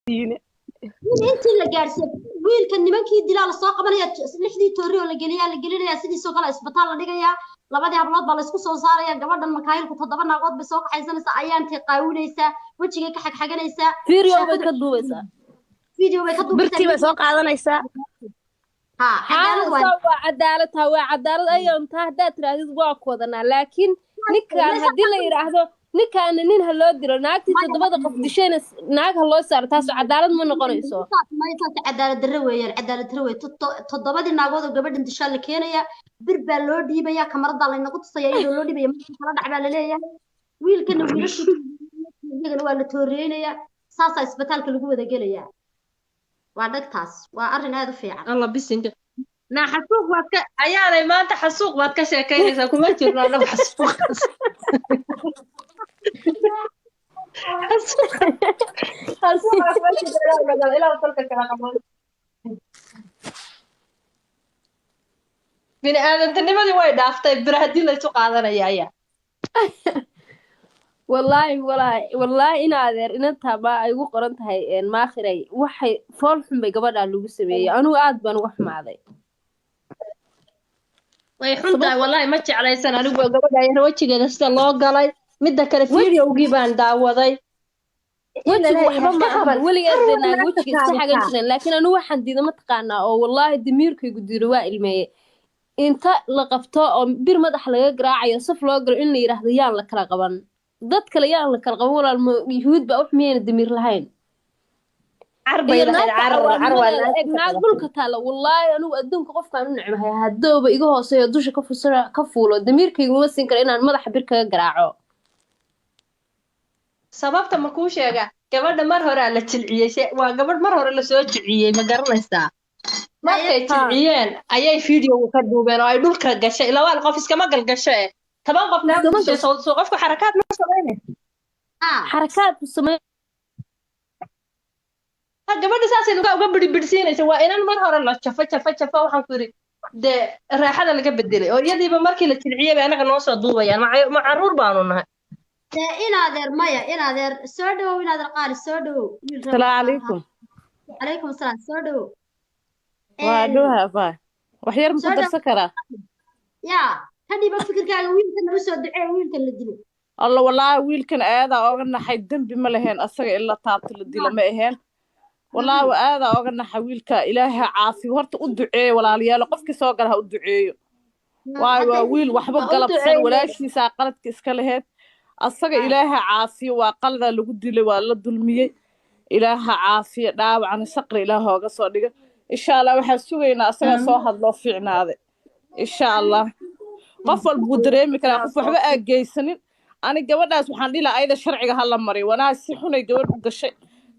Gaarsiine. Intii la gaarsiiyo wiilka, nimankii dilaa lasoo qabanaya, 6dii toori oo la geliyaa la gelinayaa, sidiisoo kale isbitaal la dhigayaa, labadii hablood baa laysku soo saaraya. Gabadhan Makaayilku 7 naagood bay soo kaxaysanaysaa, ayaantay qaawinaysaa, wejigay ka xagxaganaysaa. Video bay ka duubaysaa. Video bay ka duubaysaa. Birtii bay soo qaadanaysaa. Ha, cadaalad waa. Waa cadaalad, taa waa cadaalad. Ayaan taa haddaad tirahdid waa ku wadanaa, laakiin ninkaan haddii la yidhaahdo ninkaana nin ha loo dilo, naagtii 7da qof dishayna naag ha loo saaro, taas cadaalad ma noqonayso. Taas cadaalad darro weeyaan, cadaalad darro wey. 7dii naagood oo gabadhan dishaa la keenaya, bir baa loo dhiibaya, kamaradaa laynagu tusaya iyadoo loo dhiibaya, marka kala dhac baa laleeyahay. Wiilkana wiilashii iyagana waa la tooriyeynaya, saasaa isbitaalka lagu wada gelaya. Waa dhagtaas, waa arrin aad u fiican. Alla bisinka naa, xasuuq baad ka ayaanay maanta, xasuuq baad ka sheekaynaysaa. Kuma jirno annagu xasuuqaas. Xasuuqaas ma jirno, ilaa dalka kala qaban. Bini aadamtinimadii way dhaaftay, bir haddii laysu qaadanaya ayaa. Wallaahi wallaahi wallaahi, in adeer inantaa baa ay ugu qoran tahay maakhiray, waxay fool xun bay gabadhaa lagu sameeyey. Anigu aad baan uga xumaaday. Way xun tahay wallaahi, ma jeclaysan anigu gabadha yar wejigeeda sida loo galay. Midda kale, videogii baan daawaday. Wejigu waxba ma aha, weligeed bay naag wejiga iska xagan jireen, laakiin anigu waxaan diida mataqaanaa oo wallaahi damiirkaygu diido, waa ilmeeye, inta la qabto oo bir madaxa laga garaacayo saf loo galo in la yidhaahdo yaan la kala qaban, dad kale yaan la kala qaban. Walaal, ma yuhuud baa wax miyayna damiir lahayn? Carbay iyo lahayd naagta carar car waa cawaanimadeeda eeg, naag dhulka taalla. Wallaahi anigu adduunka qofkaan u necbahay haddooba iga hooseeyo dusha ka fusana ka fuulo, damiirkaygu ma siin karo inaan madaxa bir kaga garaaco. Sababta ma kuu sheega? Gabadha mar horaa la jilciyey, waa gabadh mar hore lasoo jilciyey, ma garanaysaa? Markay jilciyeen ayay videoga ka duubeen oo ay dhulka gashay. Labaal qof iskama galgasho, 10 qof naag Iskama dishay, soo qofku xarakaad ma samaynayo. Xarakaad ku samey. Ha, gabadha saasay uga bidhibidhsiinaysa. Waa inan mar hore la jafo jafo jafo, waxaan ku yidhi dee raaxada laga bedelay oo iyadiiba markii la jilciyey bay anaga noo soo duubayaan. Ma caruur baanu nahay? Dee inaadeer, maya, inaadeer soo dhawow, inaadeer qaali soo dhawow, wiil reer. Asalaamu calaykum. Calaykum asalaam, soo dhawow. Waa dhowha abaa, wax yar ma ku Soo dhawow. darsan karaa? Yaa ka dhiba fikirkaaga, wiilkana u soo ducee, wiilkan la dilay. Alla wallaahi wiilkan aadaa ooga naxay, dembi ma lahayn asaga, in la taabto la dilo ma aheen. Wallaahi waa aadaa ooga naxay wiilka. Ilaahay ha caafiyo, horta u duceeyo walaalayaal, qofkii soo gala ha u duceeyo, waayo waa wiil waxba Waa u galabsan. duceeyey. Walaashiisaa qaladka iska lahayd asaga. Ilaahay ha caafiyo, waa qaladaa lagu dilay, waa la dulmiyey. Ilaaha ha caafiyo, dhaawacana saqri ilaah hooga soo dhiga insha Allah. Waxaan sugaynaa asagaa soo hadloo fiicnaade insha Allah. Qof walba wuu dareemi karaa qof waxba aa geysanin. Ani gabadhaas waxaan dhihi lahaa ayada sharciga ha la mariyo. Wanaa si xunay gabadh u gashay,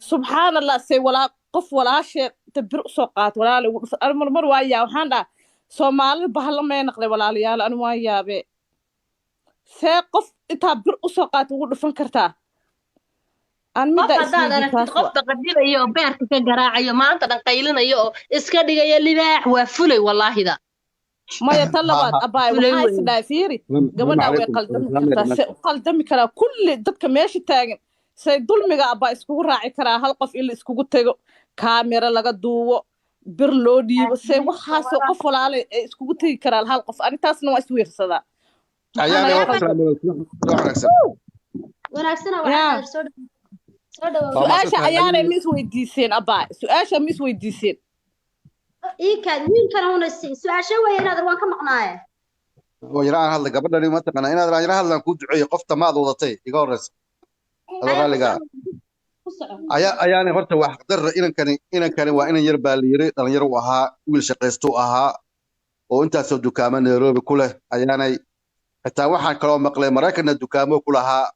subxaan Allah. Say walaa qof walaashee inta bir usoo qaato walaala ugu dhufan. Ani marmar waa yaa, waxaan dhaha Soomaalida bahalla may naqday walaalayaal. Ani waan yaabee, see qof intaa bir usoo qaato ugu dhufan kartaa? Aan Qof middaa haddaad isweydiin aragtid taas qof wa baqadinayo oo beerka ka garaacayo, maanta dhan qaylinayo oo iska dhigaya libaax, waa fulay wallaahida. Maya, tan labaad abaay Fulay waxaa wey. is dhahay fiiri, Salaam gabadhaa way calaykum. qaldami Salaam kartaa, se u qaldami karaa kulli dadka meesha taagan, say dulmiga abbaa iskugu raaci karaa hal qof in la iskugu tego, kaamera laga duubo, bir loo dhiibo, say waxaasoo qof walaalay ay iskugu tegi karaan hal qof? Ani taasna waa iswiirsadaa. Ayaana Maya waa ku qaldan. salaamay, wanaagsan. Wanaagsana yaa waxaa soo dhawow, soo dhawow. Waa Su-aasha mahadsantahay. ayaanay ma isweydiiseen abbaa? Su-aasha ma isweydiiseen? Iikaad wiilkana una sii su-aasha weeye, inaadeer waan ka maqnaaye. Oo yara aan hadla gabadhani, ma taqaanaa inaad aan yara hadlaan kuu duceeyo qofta maad wadatay iga horreysa adoo Haya, ku raalliga soco, ku soco. Ayaa ayaanay horta wax darra inankani waa inan yar baa la yiri, dhalinyaro uu ahaa, wiil shaqaysto uu ahaa oo intaasoo dukaamo Nairobi ku leh ayaanay. Xitaa waxaan kaloo maqlay Maraykanna dukaamo ku lahaa.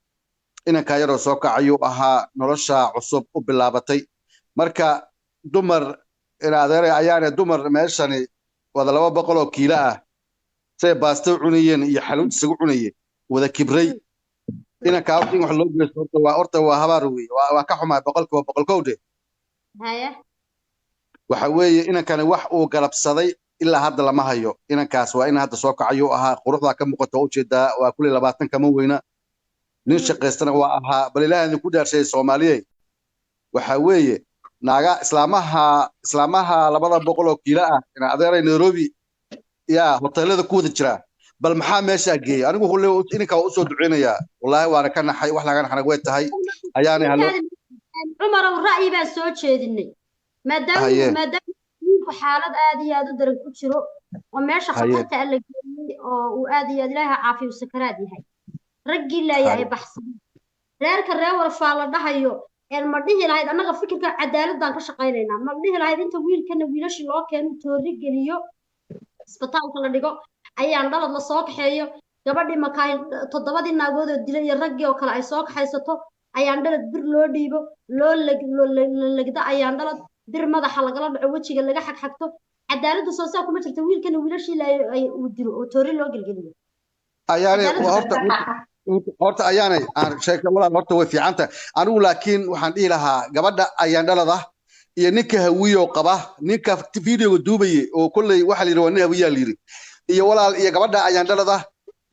Inankaa yaroo soo kacayuu ahaa, nolosha cusub u bilaabatay. Marka dumar in adeeray ayaanay, dumar meeshani wada 200 oo kiilo ah say baasto u cunayeen iyo xaluud isagu cunayeen, wada kibray. Inankaa horta in wax loo geysto horta waa habaar weeye. Waa ka xumahay 100% kowdhe. Haya. Waxa weeye inankani wax uu galabsaday ilaa hadda lama hayo. Inankaas waa in hadda soo kacayuu ahaa, quruxdaa ka muuqata waa ujeedaa, waa kulli 20 kama weyna, nin shaqaystana waa ahaa. Bal ilaahay idinku dhaarshay Soomaaliyey, waxa weeye Naaga islaamaha 200 oo kiilo ah ina adeeray Nairobi yaa hoteelada ku wada jira. Bal maxaa meesha geeyay? Anigu ininka waa usoo duceynayaa, wallaahi waana ka naxay, wax laga naxana way tahay. Ayaanay halo Cumarow, ra'yi baan soo jeedinay maadaama maadaama wiilku xaalad aad iyo aad u daran ku jiro oo meesha khatarta alla geeyey oo uu aad iyo aad, Ilaaha caafiyo, sakaraad yahay, raggii laaya ay baxsadeen, reerka reer Warfaa la dhahayo een ma dhihi lahayd annaga fikirka cadaaladaan ka shaqaynaynaa? Ma dhihi lahayd inta wiilkana wiilashii loo keeno, toori geliyo, isbitaalka la dhigo, ayaan dhalad la soo kaxeeyo, gabadhii makaahil toddobadii naagood oo dilay iyo raggii oo kale ay soo kaxaysato, ayaan dhalad bir loo dhiibo, loo legda, ayaan dhalad bir madaxa lagala dhaco, wejiga laga xagxagto? Cadaaladdu soo saa kuma jirta wiilkana wiilashii laayo ay uu dilo oo toori loo gelgeliyo? Ayaanay, horta ayaanay aan sheeka walaal, horta way fiican tahay. Anigu laakiin waxaan dhihi lahaa gabadha ayaan dhalada iyo ninka Hawiyo qaba, ninka videoga duubayay oo kolley waxa la yidhi waa nin Hawiyaa la yidhi, iyo walaal iyo gabadha ayaan dhalada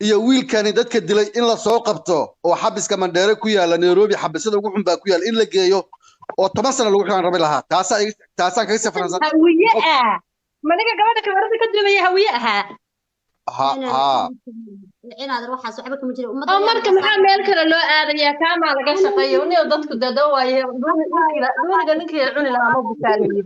iyo wiilkani dadka dilay in la soo qabto oo xabiska Mandheere ku yaala Nairobi, xabisyada ugu xun baa ku yaala, in la geeyo oo 10 sano lagu xiran rabi lahaa. Taasaa taasaan kaga safransan. Hawiye ah maniga gabadha kamarada ka duubaya Hawiye ahaa? Ha ha. Inaad waxaas waxba kama jiro ummadda. Oo marka maxaa meel kale loo aadayaa? Kaamaa laga shaqeeyo niyo dadku dado waaye duuniga ninkii cuni lahaa ma bukaaliyo.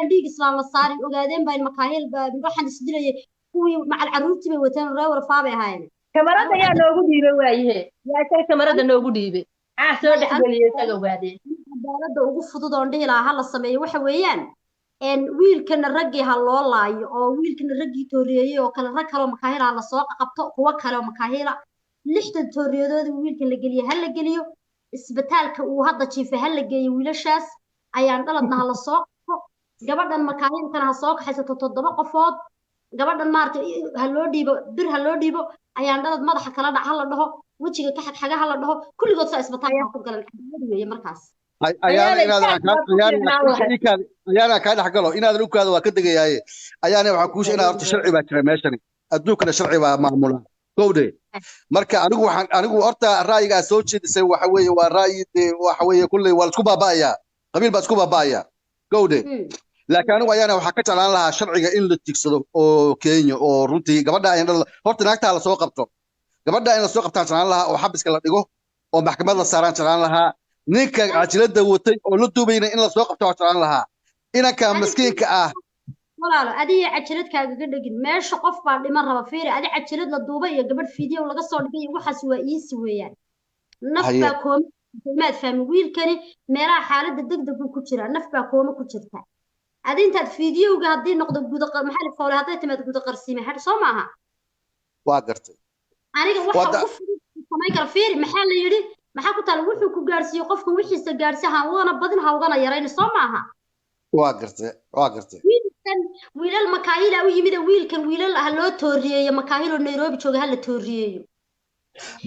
Dhiig islaam la saarin, ogaadeen baa makaahil baa waxaan isdilayay, kuwii macal carruurtii bay wateen, reer Warfaa bay ahaayeen. Kamarada yaa noogu dhiibay waayehe? Yaa isaga kamarada noogu dhiibay caa soo dhexgeliyay isaga ogaadeen? Cadaaladda ugu fudud oon dhihi lahaa ha la sameeyo waxa weeyaan wiilkana raggii ha loo laayo oo wiilkana raggii tooriyeeyey oo kale, rag kaleoo makaahila ha lasoo qabto, kuwo kale oo makaahila 60 tooriyadoodii wiilkan la geliye ha la geliyo, isbitaalka uu hadda jiifay ha la geeyo wiilashaas, ayaan dhaladna ha lasoo qabto, gabadhan makaahilkana ha soo kaxaysato 7 qofood, gabadhan maaragtay ha loo dhiibo, bir ha loo dhiibo, ayaan dhalad madaxa kala dhac ha la dhaho, wejiga ka xagxaga ha la dhaho, kulligood saa isbitaalka ku galan. Cadaalad weeye markaas. Ayaana ayaana kaa dhex galo inaadan u kaada waa ka degayaaye. Ayaana waxaan kuu sheegnaa, horta sharci baa jira meeshani, adduunkana sharci baa maamula gowde. Marka anigu waxaan anigu horta ra'yiga aad soo jeedisay waxa weeye waa ra'yi dee waxa weeye kulley waa laisku baaba'ayaa, qabiil baa isku baaba'aya gowde. Laakiin anigu ayaana waxaa ka jeclaan lahaa sharciga in la tigsado oo Kenya oo runtii gabadha ayaan horta naagtaa la soo qabto, gabadha in la soo qabtaan jeclaan lahaa oo xabiska la dhigo oo maxkamad la saaraan jeclaan lahaa. Ninka cajiladda watay oo la duubayna in la soo qabto waa jeclaan lahaa, inanka maskiinka ah. Walaalo, adiga cajalad kaagaga dhegin meesha, qof baa dhiman raba. Fiiri, adi cajalad la duubay iyo gabadh fiideo laga soo dhigay iyo waxaas waa iisi weeyaan. Naf baa kooma, maad fahmi? Wiilkani meelaha xaaladda degdeg ku jiraa, naf baa kooma ku jirta. Adi intaad fiidiyowga haddii noqdo guda maxaa la foolay, hadday timaad guda qarsiime hadh soo maaha? Waa gartay. Aniga waxa ugu fudud samayn kara, fiiri, maxaa la yidhi, maxaa ku taala, wuxuu ku gaarsiiyo qofka wixiisa gaarsiiya, ha ugana badin ha ugana yarayni, soo maaha? Waa gartay, waa gartay. Wiilkan wiilal makaahila u yimid, wiilkan wiilal ha loo tooriyeeyo, makaahiloo Nairobi jooga ha la tooriyeeyo.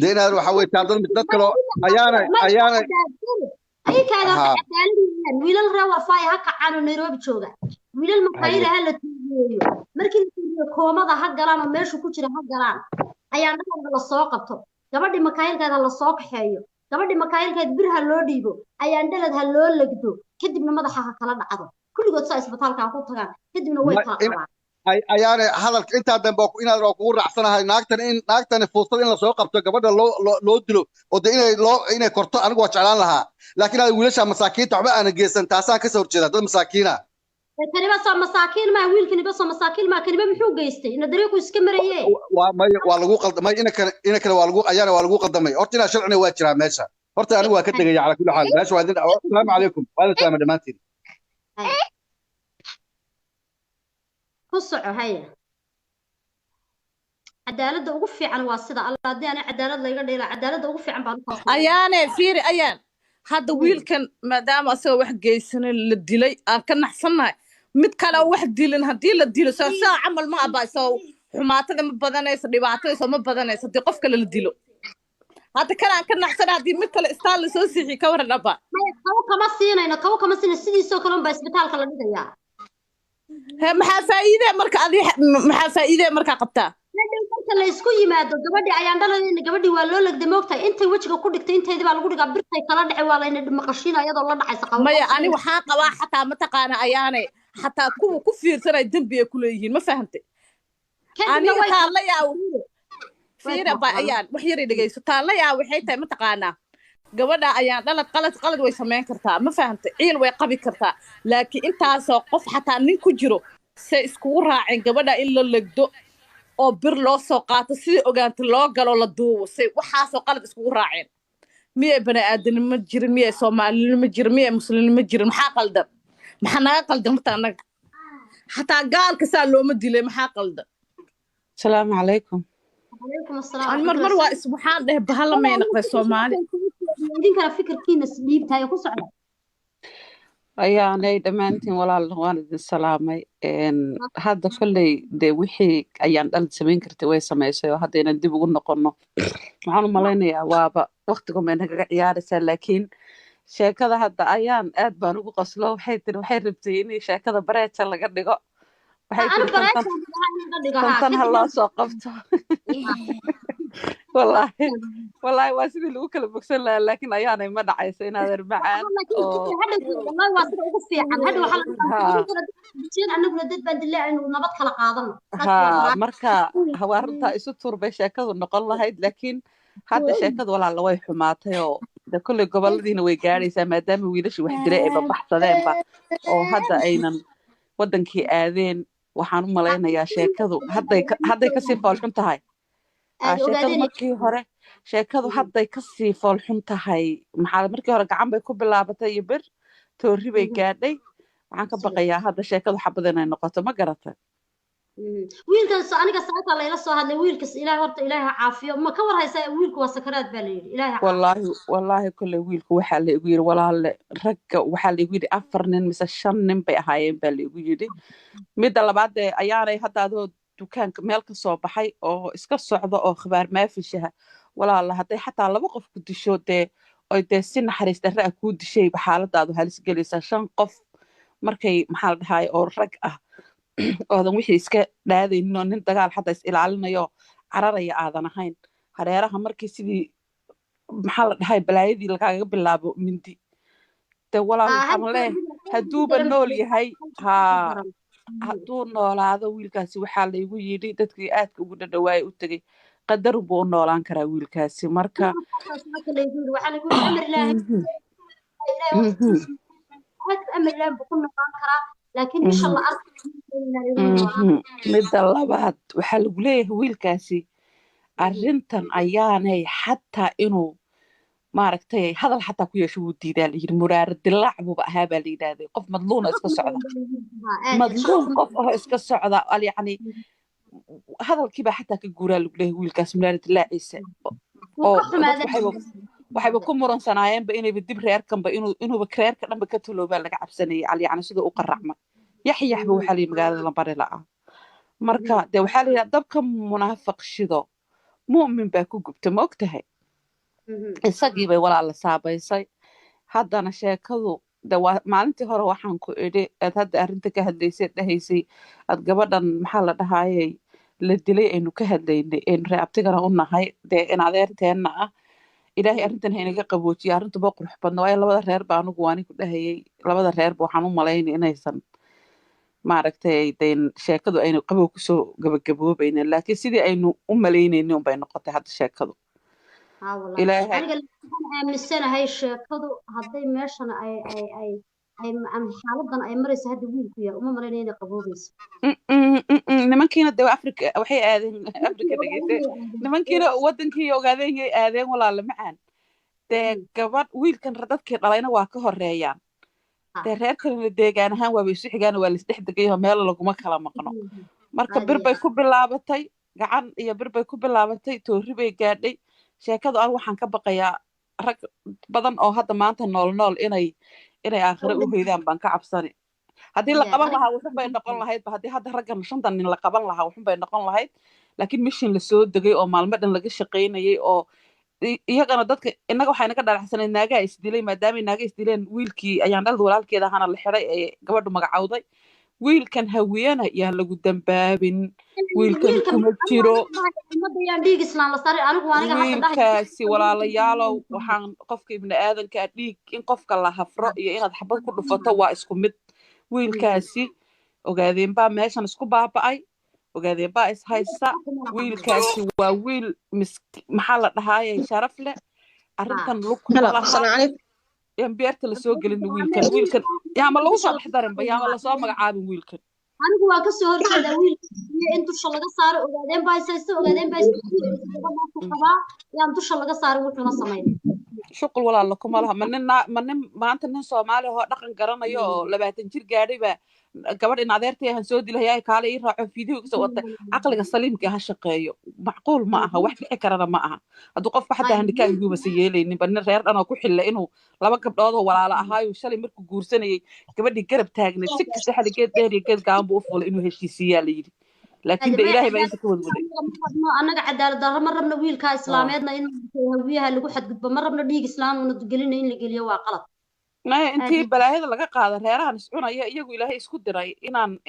Dee inaad waxa weeye taan dad kaloo ayaana ayaana aykaada horta cadaalad weeyaan. Wiilal reer Warfaaya ha kacaan oo Nairobi jooga, wiilal makaahila ha la tooriyeeyo. Markii la tooriyeeyo koomada ha galaan oo meeshu ku jira ha galaan, ayaan dhalanka la soo qabto, gabadhii makaahilkeed ha la soo kaxeeyo, gabadhii makaahilkeed bir ha loo dhiibo, ayaan dhalad ha loo legdo, kadibna madaxa ha kala dhacdo, kulligood saa isbitaalka ha ku tagaan, kadibna way kala qabaan. Ayaana hadalka intaa dambe inaad waa kugu raacsanahay. Naagtan in naagtani fuustada in lasoo qabto, gabadha loo loo dilo oo de inay loo inay korto anigu waa jeclaan lahaa. Laakiin aad wiilasha masaakiinta waxba aanan geysan taasaan kasoo horjeeda, dad masaakiina. Kaniba soo masaakiin maa? Wiilkaniba soo masaakiin maa? Kaniba muxuu geystay? Ina dariiqu iska maraye. Waa may, waa lagu qaldamay ina kale, ina kale waa lagu ayaana waa lagu qaldamay. Horta inaa sharcina waa jiraa meesha. Horta anigu waa ka tegaya cala kulli xaal meesha. Waa idin asalaamu calaykum, waa idin salaama dhammaantiin. Ku soco haya. Cadaaladda ugu fiican waa sida Alla haddii aanay cadaalad layga dhila, cadaaladda ugu fiican baan u. Ayaane fiiri, ayaan hadda wiilkan maadaama asaga wax geysanin la dilay aan ka naxsannahay, mid kale oo wax dilin haddii la dilo soo saa camal ma aba soo xumaatada ma badanayso, dhibaatada soo ma badanayso haddii qof kale la dilo? Hadda kan aan ka naxsanahay haddii mid kale istaal lasoo siixi, ka waran aba? Kaw kama siinayno, kaw kama siinayno, sidiisoo kale unbaa isbitaalka la dhigayaa. He, maxaa faa'iide marka adi, maxaa faa'iide markaa qabtaa? Hadhow marka Inta la isku yimaado gabadhii ayaan dhalayna, gabadhii waa loo legday, moogtahay? Intay wejiga ku dhigtay inteedii baa lagu dhigaa, birtay kala dhacay, waa layna maqashiina iyadoo la dhacaysa qabo. Maya, ani waxaan qabaa xataa, mataqaana, ayaane xataa kuwa ku fiirsanaya dembi ay ku leeyihiin, ma fahantay? Kadibna Aniga way taalla yaa way fiira ba ayaan wax yar dhegeyso. Taalla yaa waxay tahay, mataqaanaa, gabadha ayaan dhalad qalad way samayn kartaa, ma fahantay? Ciil way qabi kartaa, laakiin intaasoo qof xataa nin ku jiro say iskugu raaceen gabadha in la legdo oo bir loo soo qaato, sidii ogaanta loo galo, la duubo, say waxaasoo qalad iskugu raaceen? Miyay bani aadanimo jirin? Miyay soomaalinimo jirin? Miyay muslimnimo jirin? Maxaa qaldan? Maxaa naga qaldan? Marta annaga xataa gaalka saa looma dilay. Maxaa qaldan? Asalaamu calaykum. Calaykum assalaam. An mar mar waa is waxaan dhahay bahalla may naqday Soomaali. Idinkana fikirkiina dhiibtayo ku socda. Ayaanay dhammaantiin walaal waan idin salaamay. Hadda kolley dee wixii ayaan dhal samayn kartay way samaysay, oo haddaynan dib ugu noqonno waxaan u malaynayaa waaba waqtigu may nagaga ciyaaraysaa. Laakiin sheekada hadda ayaan aad baan ugu qoslo. Waxay tiri waxay rabtay in sheekada bareeja laga dhigo. Waxay anu tiri tantan bareeja laga dhigo haa. Tantan ha Kadibna loo soo qabto. Wallaahi wallaahi waa sidii lagu kala bogsan lahaa, laakiin ayaanay ma dhacayso inaadan macaan laakiin oo hadhow wallahi waa sida ugu fiican. Hadhow waxaa laga haa idinkana dad baan annaguna dad baan dilaa, aynu nabad kala qaadano. Taas waa haa baraaka. Marka waa runtaa, isu tuur bay sheekadu noqon lahayd, laakiin hadda sheekadu walaala way xumaatay, oo de kolley goboladiina way gaadhaysaa, maadaama wiilashii wax dilay ay babaxsadeenba oo hadda aynan wadankii aadeen. Waxaan u malaynayaa sheekadu hadday kasii foolxun tahay. Aad Sheekadu ogaadeen markii hore, sheekadu hadday kasii foolxun tahay. Maxaa markii hore gacan bay ku bilaabatay iyo bir, toorri bay gaadhay. Waxaan ka baqayaa hadda sheekadu xabad inay noqoto, ma garatay? Wiilkan aniga saaka layla soo hadlay wiilkas. Ilaahay horta ilaahay ha caafiyo. Ma ka war haysaa? Wiilku waa sakaraad baa la yidhi. Ilaahay ha caafiyo. Wallaahi wallaahi kolley wiilku waxaa la igu yidhi, walaalle, ragga waxaa la igu yidhi 4 nin mise 5 nin bay ahaayeen baa la igu yidhi. Midda labaad dee ayaanay hadda adoo dukaanka meel ka soo baxay oo iska socda oo khibaar maafishaha, walaala, hadday xataa 2 qof ku disho dee oy dee si naxariis darre ah kuu dishayba, xaaladaadu halis gelaysaa. 5 qof markay, maxaa la dhahaye, oo rag ah oodan wixii iska dhaadaynin oo nin dagaal xataa is ilaalinayo cararaya aadan ahayn, hareeraha markii sidii, maxaa la dhahay, balaayadii lagaaga bilaabo mindi de walaal haa waxaan leeyahay hadduuba nool yahay, haa, hadduu noolaado wiilkaasi, waxaa laygu yidhi dadkii aadka ugu dhadhawaayay u tegey, qadarun buu u noolaan karaa wiilkaasi marka. Saaka laygu yidhi, waxaa lagu yidhi amar ilaahay. Ilaahay hortiisa amar ilaahay buu ku noolaan karaa, laakiin isha la arkayo inuu noolaan. Midda labaad waxaa lagu leeyahay wiilkaasi arrintan ayaanay xataa inuu maaragtay hadal xataa ku yeesho wuu diidaa la yidhi. Muraara dilaac buuba ahaa baa la yidhaahday, qof madluuna iska socda, madluum qof oo iska socda al yacni hadalkiibaa xataa ka guuraa lagu leeyahay wiilkaas muraara dilaaciisa wuu oo ka dadku xumaaday. Waxayba ku muransanaayenba inayba dib reerkanba inuuba reerka dhanba ka taloobaa laga cabsanayay, al yacni siduu u qaracmay yaxyaxba waxaa la yidhi magaalada la bari la'aa. Marka dee waxaa la yidhaha dabka munaafiq shido mu'min baa ku gubta, ma ogtahay? Isagii bay walaala saabaysay. Haddana sheekadu de waa maalintii hore waxaan ku idhi aad hadda arrinta ka hadlaysay, dhahaysay aad gabadhan, maxaa la dhahayay, la dilay aynu ka hadlaynay, aynu reabtigana u nahay dee in adeerteenna ah. Ilaahay arrintan ha inaga qaboojiyo. Arrintuba qurux badna, waayo labada reer ba anigu waani ku dhahayay, labada reerba waxaan u malaynay inaysan maaragtay deen sheekadu aynu qabow kusoo gabagaboobaynin, laakiin sidii aynu u malaynaynin unbay noqotay hadda sheekadu. Haa wallahi. Ilaahay aniga waxaan aaminsanahay sheekadu hadday meeshan ay ay ay ay am xaaladan ay marayso hadda wiilku yar, uma malaynaya inay qaboobayso. Nimankiina dee Afrika waxay aadeen nimankii Afrika dhegeyse ogaadeen ay aadeen. Nimankiina wadankii ogaadeen yay aadeen, walaala macaan. Dee gabadh wiilkan dadkii dhalayna waa ka horeeyaan. Dee reer kalena deegaan ahaan waaba isu xigaan, waa laisdhex degayaho, meel laguma kala maqno. Marka aad bir iyo bay ku bilaabatay gacan iyo bir bay ku bilaabatay, toorri bay gaadhay sheekadu. An waxaan ka baqayaa rag badan oo hadda maanta nool nool inay aakhire u hoydaan baan ka cabsani. Haddii la qaban lahaa wuxun bay noqon lahayd ba, haddii hadda raggan 5-tan nin la qaban lahaa wuxun bay noqon lahayd, laakiin mishin lasoo degay oo maalmo dhan laga shaqaynayay oo iyagana dadka innaga waxay naga dhalaxsanayd naagaa isdilay, maadaamay naaga isdileen wiilkii ayaan dhalad walaalkeeda ahaana la xiday ee gabadhu magacowday. Wiilkan Hawiyana yaan lagu dambaabin, wiilkan kuma jiro. Wiilkaasi walaalayaalow, waxaan qofka ibni aadanka dhiig in qofka la hafro iyo inaad xabad ku dhufato waa isku mid. Wiilkaasi ogaadeen baa meeshan isku baaba'ay, ogaadeen baa is haysta. Wiilkaasi waa wiil maxaa la dhahaayay sharaf leh, arrintan lug kuma laha. Yaan beerta lasoo gelin wiilkan, wiilkan yaama lagu soo dhex darinba, yaama lasoo magacaabin wiilkan. Anigu waa kasoo horjeedaa wiilka in dusha laga saaro. Ogaadeen baa haysta, ogaadeen baa qabaa, yaan dusha laga saarin wuxuuna samaynay. Shuqul walaalo kuma laha. Ma nin ma nin maanta nin Soomaali oo dhaqan garanayo oo 20 jir gaadhay baa gabadh in adeertay ahan soo dilayaa kaale ii raaco fiideo kasoo wata? Caqliga saliimka ha shaqeeyo. Macquul ma aha, wax dhici karana ma aha. Hadduu qofka xataa handikaagiguuba se yeelaynin ba nin reer dhan oo ku xilla inuu laba gabdhood oo walaalo ahaayo shalay markuu guursanayay gabadhii garab taagnayd si kasta xali geed dheer iyo geed gaaban buu u fuulay inuu heshiisiiyaa la yidhi, laakiin de Ilaahay baa inta ka wadwaday. Annaga cadaalad darro ma rabno, wiilka islaameedna in Hawiyaha lagu xadgudbo ma rabno, dhiig islaam una gelina in la geliyo waa qalad. Maya, intii balaayada laga qaado reerahan iscunaya iyagu Ilaahay isku diray, inaan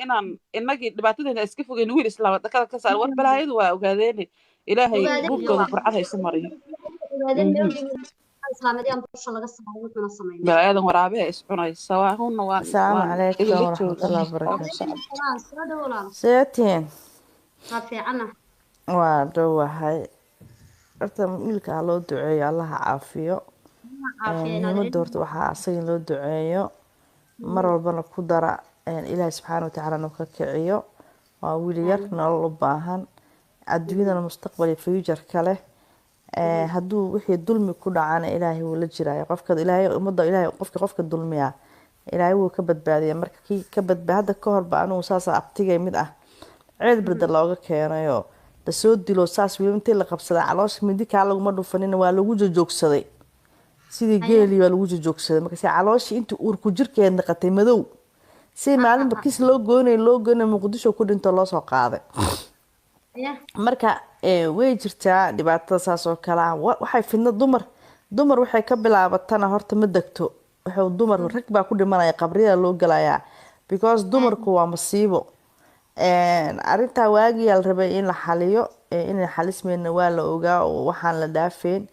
innagii dhibaatadeena iska fogeyn wiil islaama dakada ka saar. War balaayadu waa ogaadeene, Ilaahay buurkooda burcad ha isu mariyo. Balaayadan waraabeha iscunaysa waa hunna waa. Asalaamu calaykum waraxmatullahi wabarakaatu. Seetiin waa dhowahay. Horta wiilka ha loo duceeyo, Allaha caafiyo. Muhiimada horta waxaa asaga in loo duceeyo, mar walbana ku dara Ilaahay subxaana watacaala inuu ka kiciyo. Waa wiil yar, nolol u baahan, adduunyadana mustaqbal iyo future kale. Hadduu wixii dulmi ku dhacana Ilaahay wuu la jiraya qofka. Ilaahay ummadda, Ilaahay qofka dulmiya Ilaahay wuu ka badbaadiya. Marka kii ka badbaad hadda ka horba anigu saasa abtigay mid ah ceed berda looga keenayoo lasoo dilo, saas weli intii la qabsaday caloosha mindi kaa laguma dhufanina, waa lagu jojoogsaday sidii geelii baa lagu jojoogsaday. Markaase calooshii intii uurku jirkeed naqatay madow, si maalinba kis loo goynay loo goynay, Muqdisho ku dhinto loo soo qaaday. Marka way jirtaa dhibaatada saas oo kale ah. Waxay fidna dumar waxay ka bilaabatana horta ma degto. Wuxuu dumar rag baa ku dhimanaya, qabriyada loo galayaa, because dumarku waa masiibo. Arrintaa waagiyaa la rabay in la xaliyo, inay xalismayna waa la ogaa oo waxaan la dhaafeen.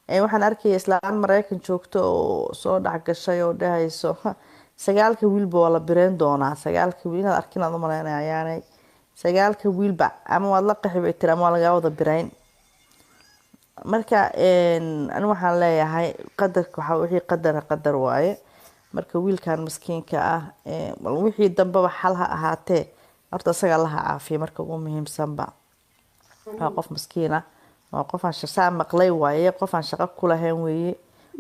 Waxaan arkaya islaan Mareykan joogto oo soo dhex gashay oo dhahayso 9-ka wiilba waa la bireyn doonaa. 9-ka wiil inaad arkin aad u malaynaya ayaanay 9-ka wiilba ama waad la qaxi bay tiri ama waa lagaa wada bireyn. Marka ani waxaan leeyahay qadarka waxa wixii qadara qadar waaye. Marka wiilkan maskiinka ah bal wixii dambeba xal ha ahaatee, horta isaga Allaha caafiya. Marka ugu muhiimsanba waa qof maskiin ah, waa qof aan saa maqlay waaye, qof aan shaqo ku lahayn weeye,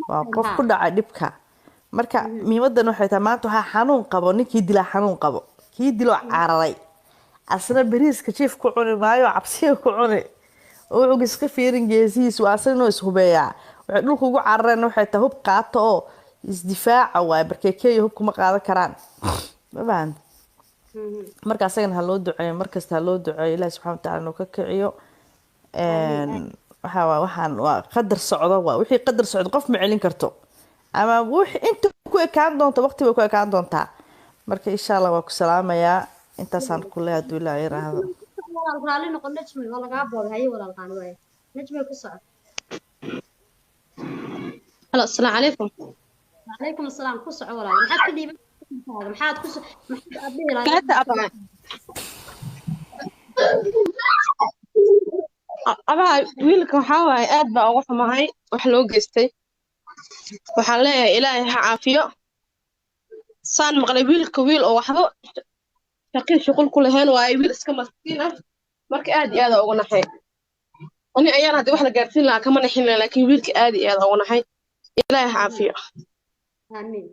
waa qof ku dhacay dhibka. Marka muhiimadan waxay tahay maanta waxaa xanuun qabo ninkii dilaa, xanuun qabo kii diloo cararay, asna bariiska jiif ku cuni maayo, cabsiga ku cuni oo wuxuu iska fiirin geesihiis, waa asna inuu ishubeeyaa. Waxay dhulka ugu carareen waxay tahay hub qaato oo isdifaaca waaye, barkee Kenya hub kuma qaadan karaan, ma fahanti? Marka asagana ha loo duceeyo, markasta ha loo duceeyo Ilahi subxana watacaala inuu ka kiciyo. Waxa waa waxaan waa qadar socdo, waa wixii qadar socdo qof ma celin karto, ama wixii inta ku ekaan doonto waqti bay ku ekaan doontaa. Marka insha Allah waa ku salaamayaa, intaasaan ku leeyahay hadduu Ilaahay yiraahdo. Walaal raali noqon Najmi, waa lagaa boobay. Haye walaal qaali waaye, Najmi ku soco. Halo, asalaamu calaykum. Calaykum asalaam, ku soco walaal. Maxaad ka dhiiban, maxaad ku maxaad aad dhihi lahayd? Kaata abaa. Abaa, wiilka waxaa waaye aad baa uga xumahay wax loo geystay. Waxaan leeyahay Ilaahay ha caafiyo. Saan maqlay wiilka wiil oo waxba shaqin shuqul ku lahayn waaye, wiil iska maskiin ah. Marka aad iyo aad uga naxay. Ani ayaan haddii wax la gaarsiin lahaa kama naxin lahayn, laakiin wiilka aad iyo aad uga naxay. Ilaahay ha caafiyo. Aamiin.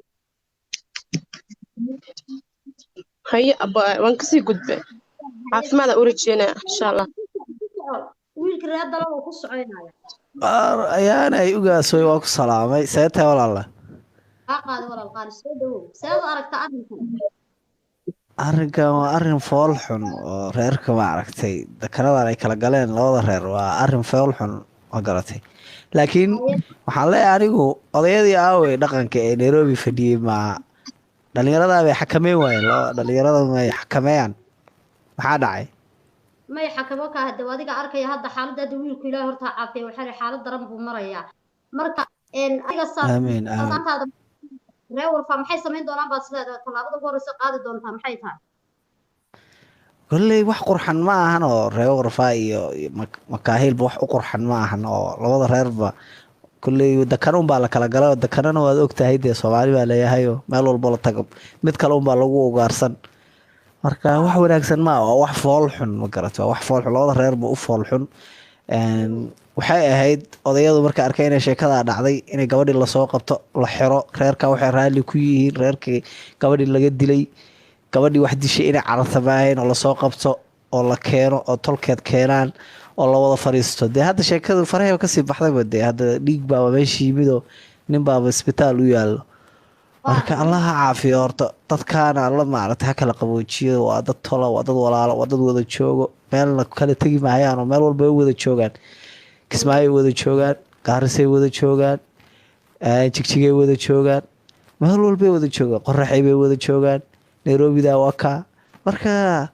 Haye abaa, waan kasii gudbay. Caafimaad aan u rajeynaya insha Allah. Wiilka reer dalo waa ku soconaya. Qaar ayaanay ugaasooy, waa ku salaamay. See tahay walaala? Kaa qaada walaal qaali, soo dhawow. Seed u aragtaa arrinkan? Arrinkan waa arrin fool xun oo reerka ma aragtay dakanadan ay kala galeen labada reer, waa arrin fool xun, ma garatay? Laakiin waxaan leeyahay anigu odayadii aawey dhaqanka ee Nairobi fadhiyey ma Dhalinyarada bay xakameyn waayeen, dhalinyarada may xakameeyaan, maxaa dhacay? May xakamo ka hadda adiga arkaya hadda xaaladda hadda wiilku Ilaahay horta ha caafiya, waxaa la xaalad daran buu marayaa. Marka adiga Aamiin, aamiin. Saantaada reer Warfa maxay samayn doonaan baad isleedahay? Tallaabada ugu horreysa qaadi doontaa maxay tahay? Kolley wax qurxan ma ahan oo reer Warfaa iyo Makaahilba wax u qurxan ma ahan, oo labada reerba kolley dakana unbaa la kala galay, oo dakanana waad ogtahay dee Soomaali baa leeyahayo, meel walbo la tago mid kale unbaa lagu ugaarsan. Marka wax wanaagsan ma aha, waa wax fool xun, ma garat, waa wax fool xun, labada reerba u fool xun. Waxay ahayd odayadu markay arkeen inay sheekadaa dhacday inay gabadhii lasoo qabto, la xiro, reerka waxay raalli ku yihiin reerkii gabadhii laga dilay, gabadhii wax dishay inay carartamaayeen oo lasoo qabto oo la keeno oo tolkeed keenaan oo la wada fadhiisto. Dee hadda sheekadu farahayba kasii baxdayba, dee hadda dhiig baaba meesha yimid oo nin baaba isbitaal u yaallo. Marka Allah ha caafiyo horta dadkaana, Alla maaragtay ha kala qaboojiyo. Waa dad tola, waa dad walaalo, waa dad wada joogo, meelna kala tegi maayaan oo meel walba ay wada joogaan. Kismaayoy wada joogaan, Gaarisay wada joogaan, Jigjigay wada joogaan, meel walbay wada joogaan, Qoraxay bay wada joogaan, Nairobida waa kaa. Marka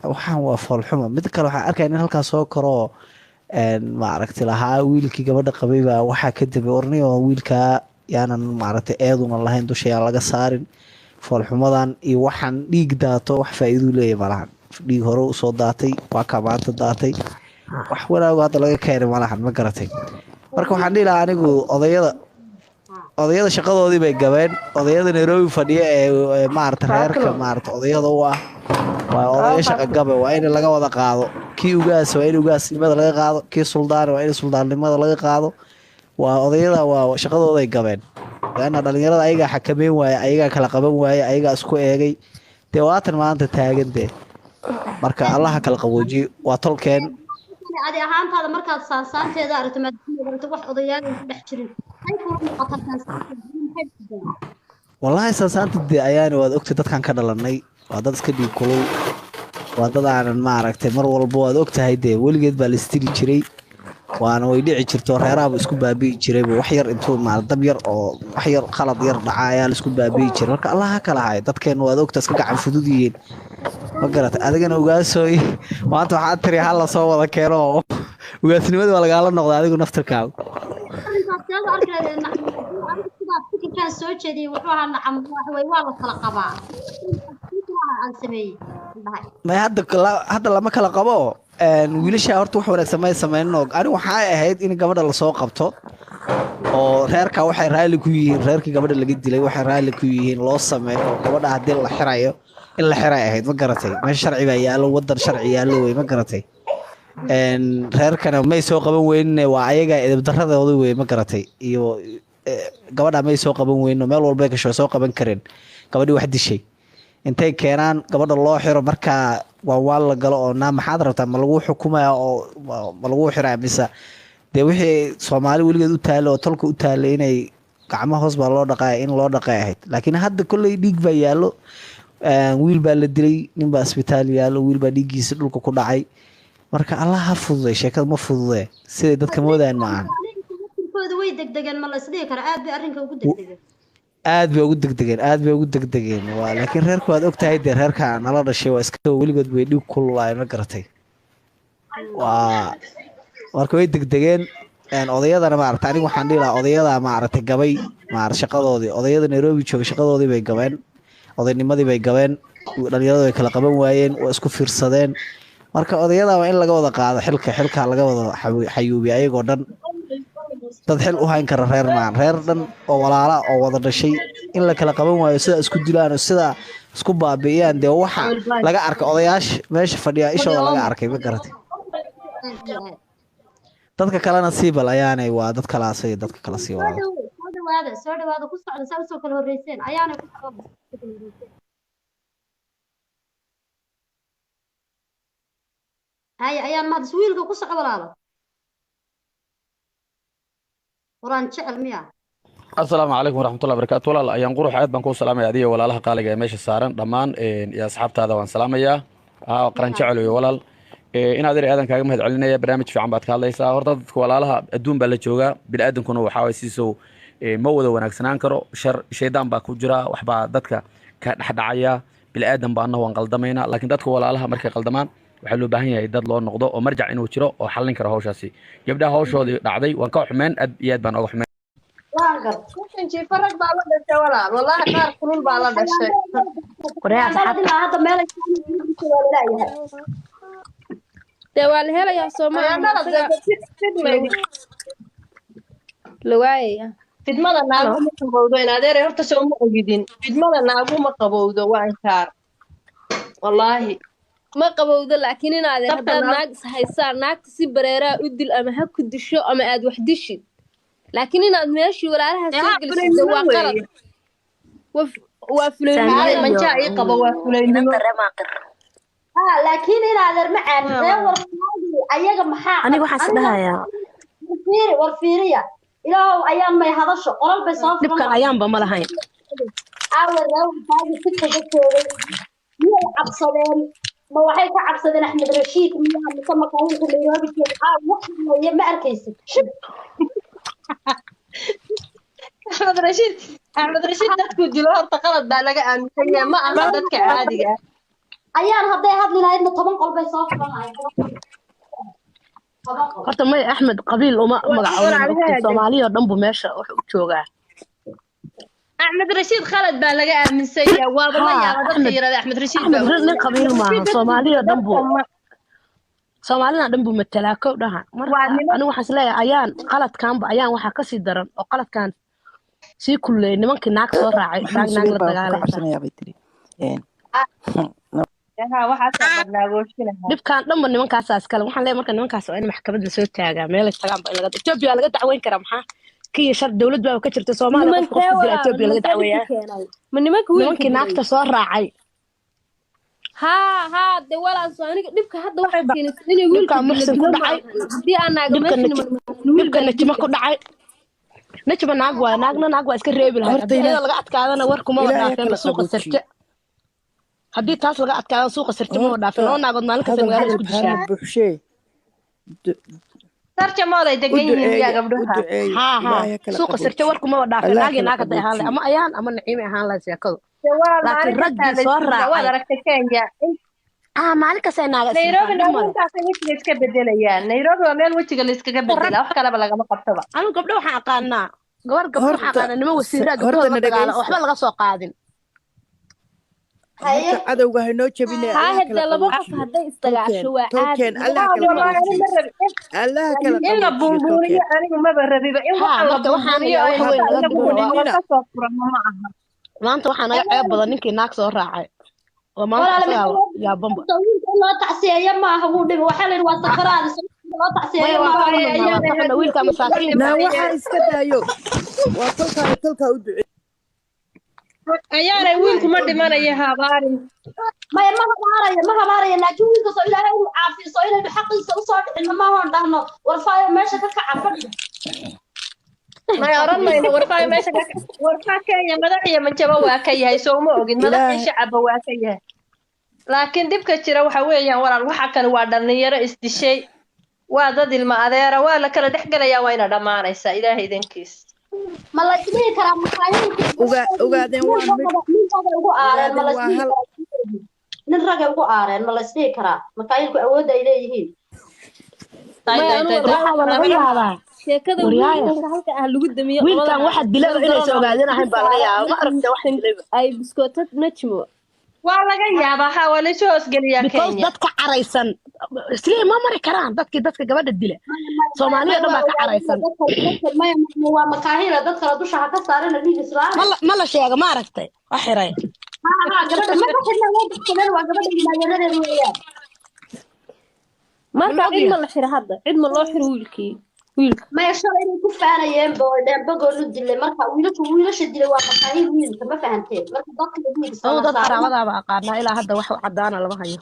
waxaan waa foolxuma. Mid kale waxaan arkaya nin halkaas soo koroo maaragtay lahaa wiilkii gabadha qabay baa waxaa ka dambeeyay. Orniyo wiilkaa yaanan maaragtay eeduna lahayn dusha yaan laga saarin foolxumadan iyo waxaan. Dhiig daato wax faa'iiduu leeyahay malahan. Dhiig hore usoo daatay waa kaa maanta daatay, wax wanaago hadda laga keenay malahan, ma garatay? Marka waxaan dhihi lahaa anigu odayada shaqadoodii bay gabeen. Odayada Nairobi fadhiya ee maaragtay reerka maaragtay odayada u ah waa odayo shaqa gabe, waa in laga wada qaado. Kii ugaas waa in ugaasnimada laga qaado, kii suldaan waa in suldaannimada laga qaado. Waa odayada, waa shaqadooday gabeen, leanna dhalinyarada ayagaa xakameyn waaye, ayagaa kala qaban waaye, ayagaa isku eegay. Dee waatan maanta taagan dee. Marka Allaha kala qaboojiyo, waa tolkeen. Adi ahaantaada markaad saansaanteeda aragto, maadaama aragto wax odayaal ay ku dhex jirin, maxay kula muuqataa saansaanteeda? Maxay jirtaa? Wallaahi saansaanta dee ayaani waad ogtay, dadkan ka dhalanay waa dad iska dhiig kulul, waa dad aanan maaragtay mar walba waad ogtahay dee weligeed baa la istiri jiray, waana way dhici jirto, reerahaaba isku baabi'i jirayba. Wax yar intuu maar dab yar oo wax yar khalad yar dhaca ayaa la isku baabi'i jiray. Marka Allah ha kala hayo dadkeena, waad ogta iska gacan fudud yihiin, ma garatay? Adigana ugaasooy maanta waxaad tiri ha la soo wada keeno oo ugaasnimada waa lagaala noqda adigu naftirkaagu. Arrintaas seed u arki lahayd? Nacam, anigu sidaa fikirkaan soo jeediyey wuxuu ahaa, nacam, wax way waa la kala qabaa aan sameeyey dhahay. May hadda lama kala qabo. Wiilasha horta wax wanaagsan may sameynin, oo anigu waxay ahayd in gabadha lasoo qabto oo reerka waxay raalli ku yihiin, reerkii gabadha laga dilay waxay raalli ku yihiin loo sameeyo, oo gabadha haddii la xirayo in la xiray ahayd, ma garatay? Meesha sharci baa yaallo, wadan sharci yaallo wey, ma garatay? Reerkana may soo qaban weynin, waa ayaga edeb daradooda wey, ma garatay? Iyo gabadha may soo qaban weynin oo meel walbay gasho soo qaban kareen. Gabadhii wax dishay intay keenaan gabadha loo xiro, markaa waa waan la galo oo naa maxaad rabtaa, ma lagu xukumaya oo ma lagu xiraya mise dee wixii Soomaali weligeed u taalo oo tolka u taalay inay gacmo hoos baa loo dhaqaya in loo dhaqay ahayd. Laakiin hadda kolley dhiig baa yaallo, wiil baa la dilay, nin baa isbitaal yaallo, wiil baa dhiiggiisa dhulka ku dhacay. Marka Allah ha fududay, sheekada ma fududee siday dadka moodayaan ma ahan. Fikirkooda way degdegeen, ma la isdhihi karaa? Aad bay arrinka ugu degdegeen. Aad bay ugu degdegeen, aad bay ugu degdegeen. Waa laakiin reerku waad ogtahay dee, reerka nala dhashay waa iska weligood bay dhiig kululaayeen, ma garatay? Waa marka way degdegeen. Odayadana maaragtay aniga waxaan dhihi lahaa odayada maaragtay gabay maaragtay shaqadoodii, odayada Nairobi jooga shaqadoodii bay gabeen, odaynimadii bay gabeen, dhalinyaradu way kala qaban waayeen, waa isku fiirsadeen. Marka odayada waa in laga wada qaado xilka, xilka laga wada xayuubiyo ayagoo dhan. Dad xil u hayn kara reer maan, reer dhan oo walaala oo wada dhashay in la kala qaban waayo, sidaa isku dilaan oo sidaa isku baabi'iyaan, dee waxa laga arkay odayaasha meesha fadhiya ishooda laga arkay, ma garatay? Dadka kalena siibal ayaanay waa dad kala asay dadka kala sii Soo walaal. Soo dhawaada, soo dhawaada, ku socda saa usoo kala horreyseen ayaana ku socda. Haya, ayaan mahadis wiilka ku soco walaalo quraan jecel miya? Asalaamu calaykum waraxmatullahi wabarakaatu. Walaal Ayaan Qurux, aad baan kuu salaamaya adiga walaalaha qaaliga ee meesha saaran dhammaan iyo asxaabtaada waan salaamayaa. Haa, qaran jecel wey walaal. Inaad eri aadan kaaga mahad celinaya, barnaamij fiican baad ka hadlaysaa. Horta dadka walaalaha adduun baa la joogaa, bini'aadankuna waxaa waye sidiisuu ma wada wanaagsanaan karo, shar shaydaan baa ku jira, waxbaa dadka Ka dhexdhacaya bini'aadan baa annahu waan qaldamaynaa, laakiin dadka walaalaha markay qaldamaan waxaa loo baahan yahay dad loo noqdo oo marjac inuu jiro oo xallin karo hawshaasi. Gabdhaha hawshoodii dhacday waan ka xumeen, aad iyo aad baan oga xumeen. Waan gar. Jiifo rag baa la dhashay walaal, wallaahi qaar kulul baa la dhashay. Waryaa asxaabta. Ilaa hadda meel ay waa laleeyahay. Dee waa la helayaa Soomaaliya Ayaanada isaga la waayaya. Fidmada naagu ma qabowdo in adeer, horta soo ma ogidin, fidmada naagu ma qabowdo, waa inkaar wallaahi. Ma qabowdo, laakiin in adeer Dabka haddaad naag naag is haysaan, naagta si bareeraa u dil ama ha ku disho ama aad wax dishid, laakiin inaad meeshii walaalaha dee soo haa gelisid dee fulaynimo waa qalad. weeye. Waa fulaynimo. Kaalay Saamiya iyo manjaa ii qabo, waa fulaynimo. Inanta reemaaqir. Ah, laakiin in adeer ma caadin ree warfaagi ayaga maxaa Aniga waxaan is aniga dhahayaa war fiiri, war fiiriya, ilaahow ayaan may hadasho qolal bay soo furan Dhibkan ayaanba ma lahayn. Aawe ree warfaagi si kaga joogay miyay cabsadeen? Ma waxay ka cabsadeen Axmed Rashiid miyaa mise makaayilka Nairobi jooga? Aa wax weeye, ma arkaysid shib. Axmed Rashiid, Axmed Rashiid dadkuu dilo horta qalad baa laga aaminsan yahay, ma aha dadka caadiga ah. Ayaan hadday hadli lahaydna 10 qol bay soo furan lahayd, 10 qol. Horta may Axmed qabiil uma Waa magacaawin, walaal ogtay haaga. Soomaaliya oo dhan buu meesha wax u joogaa. Axmed Rashiid khalad baa laga aaminsan yahay, waaba la Haa yaaba dadka Axmed yirahda Axmed Rashiid Axmed baa u nin qabiil Axmed maaha, Rashiid dadku Soomaaliya oo dhan dadka buu ma Soomaalida dhan buu matalaa kow dhaha. waa Marka niman anigu waxaan isleeyahay ayaan qaladkanba ayaan waxaa kasii daran oo qaladkan sii kulleeyay nimankii naag soo raacay, Maxamed naag naag Subeer la baa ku dagaalaysa. cabsanayaa bay tiri. Een, haa waxaasaa barnaamijinaha. Dhibkan dhanba nimankaasaa iskale. Waxaan leeyahay marka nimankaas waa in maxkamad lasoo taagaa, meelay tagaanba in laga Etoobiya laga dacweyn karaa, maxaa kiya shar dowlad baaba ka jirta Soomaaliya, qofka Nimankee qofku dila walaalo, Etoobiya laga nimankee dhibka dacweeyaa. keenay? Ma nimanka wiilka Nimankii dilay? naagta soo raacay. Haa dee walaal, soo aniga dhibka hadda waxaa keenaysa inay wiilka Dhibkaa dilo Muxsin ku dilo dhacay, maahan. Haddii aan naaga dhibka meesha Naj niman maahan wiil dhibka baa la Najma dili ku dhacay. Najma naag waa naagna naag waa iska reebi lahayd Horta haddii ilaah ayada laga adkaadana war kumaba ilaahay ha dhaafeenba kala suuqa qaboojiyo. sirte, haddii taas laga adkaadana suuqa sirte maba dhaafeen, Horta laba naagood maalin kasta hadal magaalada hadal isku dishaa. baana buuxshee. Tarjamooday U degan yihiin miyaa duceeya, u gabdhaha? duceeya, Haa haa ilaahay ha kala suuqa sirte qaboojiyo, war kumaba dhaafeen, Allah naag iyo kala naag hadday ahaan lahayd qaboojiyo. ama ayaan ama Naciime ahaan lahayd sheekadu, Dee walaal laakiin maalin kastaa raggii la soo isdilaa, waad raacay aragtay Kenya. ah maalin kasta ay naaga Nairobi isdiltaan dhib male. intaasay wejiga iska bedelayaan, Nairobi waa meel wejiga la iskaga Rag bedelaa, wax kaleba lagama qabtaba. anigu gabdho waxaan aqaanaa, gabar gabdho waxaan Horta aqaanaa niman wasiiraa horta gabdhahooda na la dagaala oo dhagaysta. waxba laga soo qaadin. Haye Horta cadowga ha noo jabine, Haa Allah kala hadee laba qof qaboojiyo. hadday Tolkeen isdagaasho waa caadi. tolkeen Allah Haa kala wallaahi ani qaboojiyo, ma rabi Allah kala in la qaboojiyo buunbuuniyo, tolkeen. anigu maba rabiba in Haa waxaan la marka waxaan buunbuuniyo ayaa ay wax weyn hadda laga inagu dhigo waa wada kasoo furano ma aha. Maanta waxaa naga ceeb badan ninkii naag soo raacay oo maanta walaal asagaa maxaa yaabanba. wiilka in loo tacsiyeeyo maaha, wuu dhimi waxaa la yidhi waa sakaraad, loo Maya tacsiyeeyo waa ka maaha. Waaye xunnaa, waa ayaanay ka xunnaa haddii wiilka wiilka masaakiinka. Naa dhimanayo waxaa iska daayo, waa tolkaa tolkaa u duceeya. Ayaanay wiilku ma dhimanayo habaarin. Maya ma habaarayo, ma habaarayo, laakiin wiilka soo ilaahay inuu caafiyo, soo inaynu xaqiisa usoo dhicino maahoon dhahno warfaayo meesha ka kaca fadhiga. May oran mayno warfaa meesha ka warfaa Kenya madax iyo manjaba waa ka yahay, soo ma ogin madax iyo Ilaahay shacabba waa ka yahay, laakiin dhibka jira waxa weeyaan walaal, waxa kale waa dhalinyaro isdishay, waa dad ilma adeera, waa la kala dhex gelayaa, wayna dhammaanaysaa ilaahay idinkiis. Ma la isdhihi karaa makaayilka ogaadeen nin waa mid ragaba nin ragay ugu aareen ma ogaadeen la waa isdhihi hal karaa, nin ragay ugu aareen ma la isdhihi karaa makaayilku awoodda ay leeyihiin? Day Maya day anu day day Waxaaba laga wallaahi yaabaa sheekada waryaaya wiilka halka ah lagu damiyo wiilkan qolada waxa dilaba shan inaysa daran oo ogaadeen ahayn lagu baa laga saaray yaabaa, ma aragta wax dilayba. ay biskootad Najmo. Waa laga yaabaa, haa waa laysu hoosgeliyaa Because Kenya. dadka caraysan islihi ma mari karaan dadkii dadka gabadha dila, Soomaaliya maya dhan waa baa ka ogaadeen caraysan. dadka maya waa makaahila dad kale dusha ha ka saarina dhiig islaam. Ma la sheega ma aragtay wax xiray. Haa haa gabadha ma ka xidhna, way baxsadeen, waa gabadha ilmaayaradeed weeyaan. Ma Marka la cid ma ogyahay la xiro hadda, cid ma loo xiro wiilkii wiilka? Maya shalay inay ku faanayeen boo dheen bagoonu dilay, marka wiilashu wiilasha dilay waa makaahil wiilka, ma fahanteen? Marka dadka dhiig Anigu islaam dad saarina. qaraabadaaba aqaanaa ilaa hadda wax cadaana lama hayo.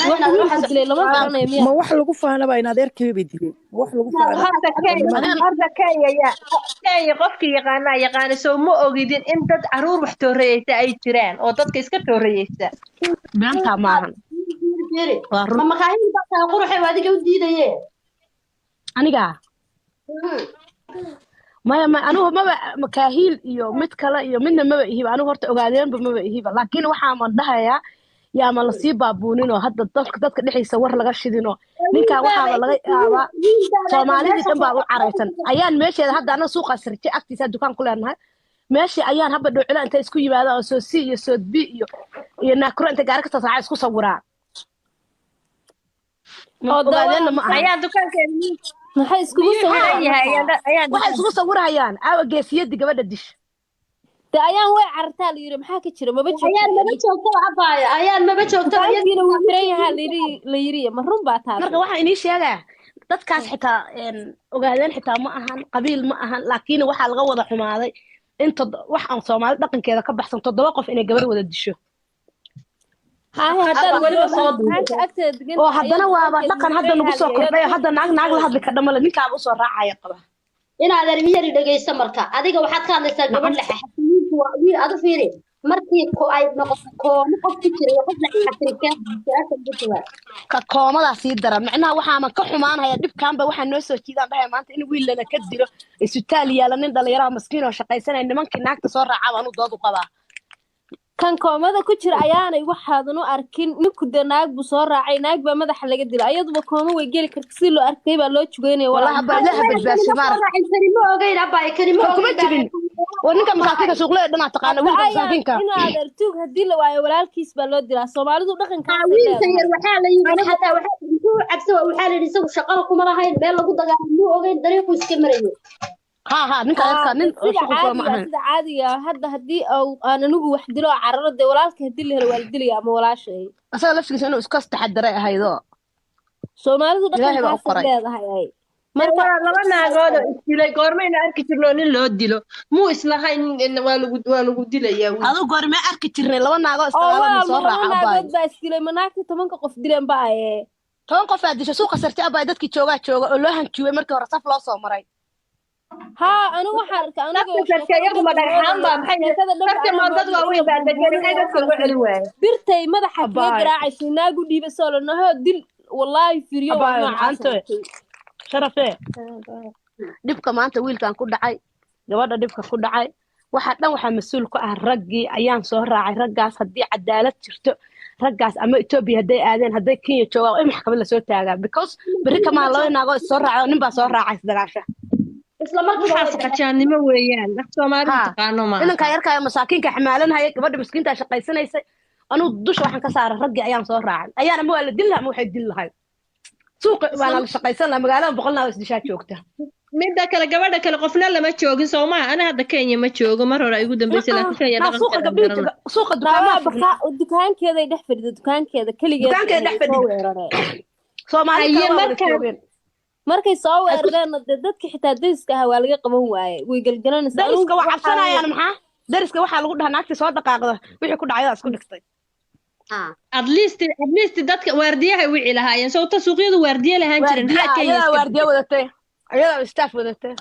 Wax Inaad wiilka waxaas dilay lama garanayo miya? Ma wax lagu faanaba in adeerkay bay dileen, ma wax lagu faana Horta Kenya culimada. Adeen horta Kenya yaa Kenya qofkii yaqaanaa yaqaana, soo ma ogidin in dad caruur wax tooreyeysa ay jiraan oo dadka iska tooreyeysa? Beentaa maahan fiiri waa ma run. Makaahil baa tahay quruxay waa adiga u diidaye. Aniga Maya, ma anigu maba Makaahiil iyo mid kale iyo midna maba ihiba. Anigu horta Ogaadeenba maba ihiba, laakiin waxaaman dhahayaa yaama lasii baabuuninoo hadda dadka dhexdiisa war laga shidinoo ninkan waxaaba laga yaabaa Soomaalidii dhan baa u caraysan. Ayaan meesheeda hadda anaga suuqaas Raje agtiisa dukaan ku leenahay. Meeshii ayaan habba dhowcila intay isku yimaadaan oo soo C iyo soo B iyo Naakuro intay gaari kasoo raacay isku sawiraan. Oo dee Ogaadeenna ma ahan. Ayaa dukaankeeda Maxay iskugu miyuu xiran sawiraan yahay? markaa? Ayaa Waxay dukaan isugu sawirayaan aawa geesiyadii gabadha disha. Dee ayaan way carartaa la yiri, maxaa ka jira? Maba joogto. Ayaan maba joogto abaayo, ayaan maba joogto. Dukaankiina wuu xiran yahaa la yiri, ma run baa taasi? Marka waxaan inii sheegaa dadkaas xitaa Ogaadeen xitaa ma ahan, qabiil ma ahan, laakiin waxaa laga wada xumaaday in wax aan Soomaali dhaqankeeda ka baxsan 7 qof inay gabar wada disho. Haahe, haddaad Hadda weliba soo dukaanka duubtay. agteeda degan Oo tahay haddana ayaan waaba dukaankeeda dhaqan wuu hadda xiran nagu yahaa soo la yiri. kordhay oo hadda naag naag la hadli kadha male, ninkaaba usoo raacaya qaba. Inaadan miyari dhegayso. Marka adiga waxaad ka hadlaysaa gabadh la xaxasiyiintu waa wiil. Adu fiiri, markii ko ay noqoto koomo qof ku jira iyo qof la xaxasirikeen, su-aasha ugu jawaab. Ka koomadaa sii daran, micnaha waxaama ka xumaanaya dhibkaanba waxaa noo soo jiidaan dhahay maanta in wiil lana ka dilo isbitaal yaala, nin dhalinyaraha maskiin oo shaqaysanaya, nimankii naagta soo raacaa baan u dood u qabaa. Kan koomada ku jira ayaanay waxaadan u arkin ninku dee naag buu soo raacay, naag baa madaxa laga dilay, ayaduba kooma way geli karta. Si loo arkay baa loo jugeynaya walaal. Wallahi abaa Maxaa Ilaaha badbaasho Kani ma soo maarag raacin, kani ma ogeyn abaayo, kani ma kan kuma ogeyn baa jirin waa ninka masaakiinka suuqleyda dhanaa taqaana Hadda wiilka ayaan masaakiinka. Inaad artuug haddii la waayo walaalkiis baa loo dilaa. Soomaalidu dhaqankaasay Wiilka leedahay. yar waxaa la yidhi xataa waxaa muxuu cabsa, waxaa la yidhi isagu shaqada kuma lahayn, meel lagu dagaalamo muu ogeyn, dariiquu iska marayo. Ha ha, ninka Haa yarka dee nin oo sida shuqul kula ma caadiga ahayn. Sida caadiga hadda haddii aan anigu wax dilo oo cararo, dee walaalka haddii la helo waa la dilaya ama walaashay. Asaga laftigiisa inuu iska taxadaray ahaydoo Soomaalidu Ilaahay baa u dhaqankaasay qoray. leedahay ay marka Waa laba naagood oo isdilay, goormayna arki jirno nin loo dilo? Muu islahayn waa lagu dilayaa wiil. Adigu goormee arki jirnay laba naagoo oo isdagaalama walaal soo ma laba raaca abaayo? naagood baa isdilay, ma naagtii 10-ka qof dileen ba aye? 10 qof aa disha suuqa Sarti abaayo, dadkii joogaa jooga oo loo hanjuubay markii hore saf loo soo maray. Haa, anigu waxaan arkay Dadka anigoo Sarke sheekada iyaguma dhanba dhagxaan moodaya baa maxay sheekada dhanba Sarke anaa moo dad moodaya waaweyn inay baa degan, buurbuurinaya maxay dadka waxaa uga la celin waayeen? Birtay madaxa kaga Abaayo garaacaysa naagu dhiiba soo la nahoo dil, wallaahi firyo waa abaayo noocaas macaantoy arkay. Sharafee, dhibka maanta wiilkan ku dhacay, gabadha dhibka ku dhacay, waxa dhan waxaa mas-uul ku ah raggii ayaan soo raacay. Raggaas haddii cadaalad jirto, raggaas ama Etoobiya hadday aadeen, hadday Kenya joogaan, waa in maxkamad lasoo taagaa, because berri kamaan laba naagoo is soo raacay oo nin baa soo raacay isdagaasha. Isla markiiba Waxaas way baxeen. qajaannimo weeyaan, wax Soomaalidu Ha taqaano ma inankaa aha. yarkaa masaakiinka xamaalanhaya, gabadha miskiinta shaqaysanaysay, anuu dusha waxaan ka saaray raggii ayaan soo raacay. Ayaan ama waa la dil lahaa ama waxay dil lahayd suuqa waana la shaqaysan lahaa, magaalada 100 naagoo isdishaa joogta. Midda kale, gabadha kale qofna lama joogin soo maha? Ana hadda Kenya ma joogo, mar hore ay igu dambeysay, laakiin Kenya Naa suuqa dhaqankeeda gabdhihii garana. jooga suuqa dukaamaha Naawaa furnaa. bakaa dukaankeeday dhex fadhida, dukaankeeda keligeed Dukaankeeda bay dhex soo fadhida. weerareen. Soomaali Haye kale waa wada markaa joogeen. Markay soo Ha isku weerareenna dee dadka xitaa dariska ahaa waa laga qaban waaye, way gelgelanaysaa. Anigu Dariska waa waxaa cabsanayaan. Maxaa dariska waxaa lagu dhahaa naagtii soo dhaqaaqda wixii ku dhacaydaa isku dhigtay. At least dadka waardiyaha wici lahaayeen, sawta suuqyadu waardiye lahaan jireen, Waardiya maxaa Kenya ayadaa iska waardiya bedel? Wadatay ayadaa staff wadatay,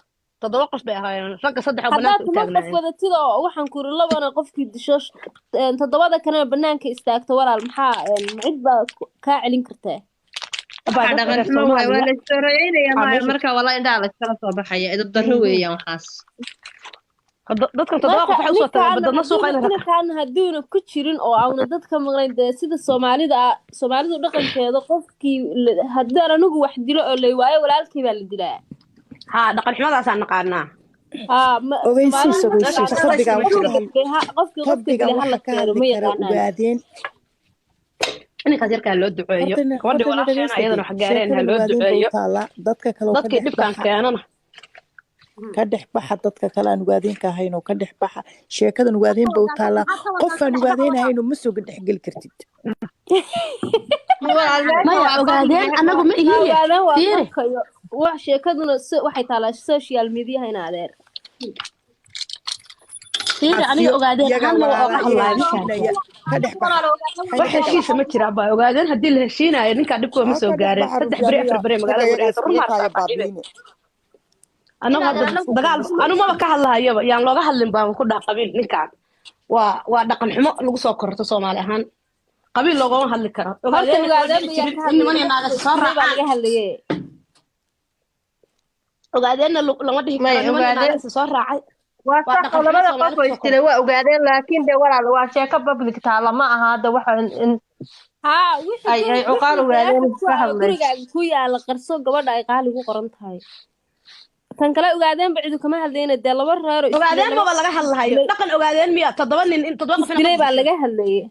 7 qof bay ahaayeen, ragga 3 oo Haddaad banaanka u 10 qof taagnaayeen. wadatid oo waxaan kuri labana qofkii disho 7-da kalena banaanka istaagto, walaal maxaa cid baa kaa celin kartaa? Abaa Waxaa dadka dhaqan reer xumo waaye, waa Soomaaliya la isdooreynaya waxaa maayo meesha marka walaa indhaha la iskala soo baxaya, edeb darro weeyaan waxaas. Dadkan 7 Marka qof waxay usoo tageen ninkaana badadna suuqa hadduuna inay rag ninkaana hadduuna ku jirin oo auna dad ka maqnayn, dee sida Soomaalida ah, Soomaalidu dhaqankeeda qofkii haddaan anigu wax dilo oo lay waayo walaalkii baa la dilaa. Haa, dhaqan xumadaasaan naqaanaa. Haa, ma Ogeysiis, Soomaalidu ma ogeysiis, taqaanaa topic-gan qofkii waxa ka qofka dilay qofkii qofka topic-gan dilay hala waxa ka keeno hadli ma kara yaqaanaan. Ogaadeen. Ninkaas yarkaa loo duceeyo, Horta gabadhii horta na walaasheena dhegeysta iyadana dee, wax gaareen ha sheekadan loo Ogaadeen bay u duceeyo. taallaa, dadka kale oo ka Dadkii dhex dhibkan baxa. keenana Ka dhex baxa dadka kale aan Ogaadeenka ahayn oo ka dhex baxa. Sheekadan Ogaadeen bay u taallaa, qof aan Ogaadeen ahayn oo ma soo dhexgeli kartid. Walaal meesha Maya waa Ogaadeen fadhiga anagu ma ihiye Ogaadeen waa fiiri. korkayo wax sheekaduna waxay taalaa social media in adeer. Fiiri, aniga Cafiyo Ogaadeen iyagaa ahaan maba ooga walaala, iyagaa hadlaayo ninkaan. heshiinaya, ka dhex baxa. Wax Maxay ka heshiisa ma jira abaa. Ogaadeen haddii la heshiinayo ninkaa dhibkooda ma haa soo ka dhex gaareen. baxa 3 beri rufyaaniya, 4 beri ragga magaalada iyagaa wareegaysa run iskaga maartaa kaaya saaxiibe. baabiine. Anagu Inaadan hadda anagu dagaal anu maba ka hadlahayaba, yaan looga hadlin baan ku dhaha. Qabiil ninkaan waa dhaqan xumo lagu soo korto Soomaali ahaan, qabiil loogama hadli karo. Horta Ogaadeenna kama Ogaadeen dhici mayaa jirin ka in niman hadlaya iyo naaga dadka soo isdilay baa raacaan. laga hadlaye. Ogaadeenna lama dhihi May karo niman ogaadeen. naagasa soo raacay. Waa Waa sax oo dhaqan xumo labada qof Soomaalida oo kusoo isdilay waa ogaadeen, laakiin dee walaal waa sheeko public taala ma aha hadda waxa in Haa, wixii ay guri ay cuqaal wixii ogaadeen taleefon ku iska ah hadlayso. Gurigaaga ku yaala qarso, gabadha ay qaali ugu qoran tahay. Tan kale ogaadeenba cidu kama hadlayna dee, laba reero isdilay, Ogaadeen laba maba laga hadlahayo. isdilay Dhaqan ogaadeen miya toddoba nin in 7 qof in isdilay qof baa disho? Laga hadlayay.